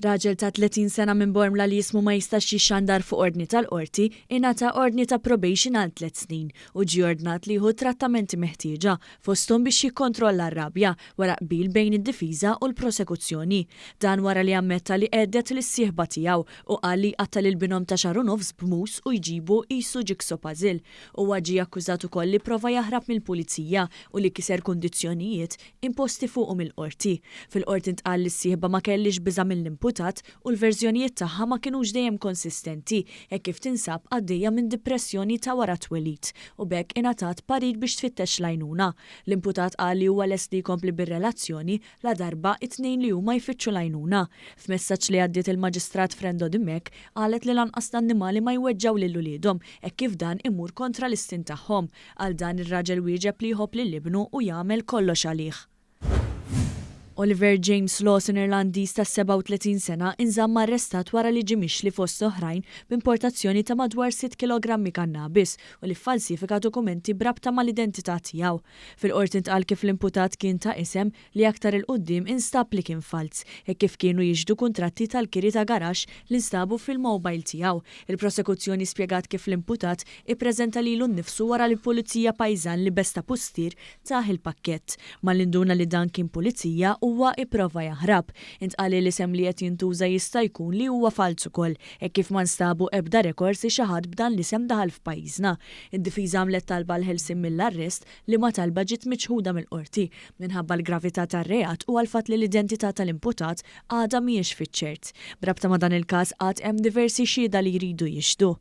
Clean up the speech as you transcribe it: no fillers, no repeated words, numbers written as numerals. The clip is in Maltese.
Raġel ta' 30 sena minn Bormla li ismu ma jistax jixxandar fuq ordni tal-Qorti ingħata ordni ta' probation għal tliet snin u ġie ordnat li jieħu t-trattamenti meħtieġa, fosthom biex jikkontrolla r-rabja, wara qbil bejn id-difiża u l-prosekuzzjoni. Dan wara li ammetta li għedded lis-sieħba tiegħu u qal li jqatta' lil binhom ta' xahar u nofs b'mus u jġibu qisu jigsaw puzzle. Huwa ġie akkużat ukoll li pprova jaħrab mill-pulizija u li kiser kundizzjonijiet imposti fuqu mill-Qorti. Fil-Qorti ntqal li s-sieħba ma kellhiex biża' mill-imputat u l-verżjonijiet tagħha ma kinux dejjem konsistenti hekk kif tinsab għaddejja minn dipressjoni ta' wara t-twelid u b'hekk ingħatat parir biex tfittex l-għajnuna. L-imputat qal li huwa lest li jkompli bir-relazzjoni ladarba it-tnejn li huma jfittxu l-għajnuna. F'messaġġ li għaddiet il-Maġistrat Frendo Dimech qalet li lanqas l-annimali ma jweġġgħu lil uliedhom hekk kif dan imur kontra l-istint tagħhom. Għal dan ir-raġel wieġeb li jħobb lil ibnu u jagħmel kollox għalih. Oliver James Lawson Irlandiż ta' 37 sena inżamm arrestat wara li ġie mixli fost oħrajn b'importazzjoni ta' madwar sitt kilogrammi kannabis u li ffalsifika dokumenti b'rabta mal-identità tiegħu. Fil-Qorti ntqal kif l-imputat kien ta isem li aktar 'il quddiem instab li kien falz, hekk kif kienu jixhdu kuntratti tal-kiri ta' garaxx li nstabu fil-mobile tiegħu. Il-prosekuzzjoni spjegat kif l-imputat ippreżenta lilu nnifsu wara li pulizija pajżan li besta pustier tah il-pakkett. Malli nduna li dan kien pulizija huwa ipprova jaħrab. Intqal li l-isem li qed jintuża jista' jkun li huwa falz ukoll, hekk kif ma nstabu ebda rekords li xi ħadd b'dan l-isem daħal f'pajjiżna. Id-difiża għamlet talba għall-ħelsien mill-arrest, liema talba ġiet miċħuda mill-Qorti, minħabba l-gravità tar-reat u għall-fatt li l-identità tal-imputat għadha mhijiex fiċ-ċert. B'rabta ma' dan il-każ għad hemm diversi xhieda li jridu jixhdu.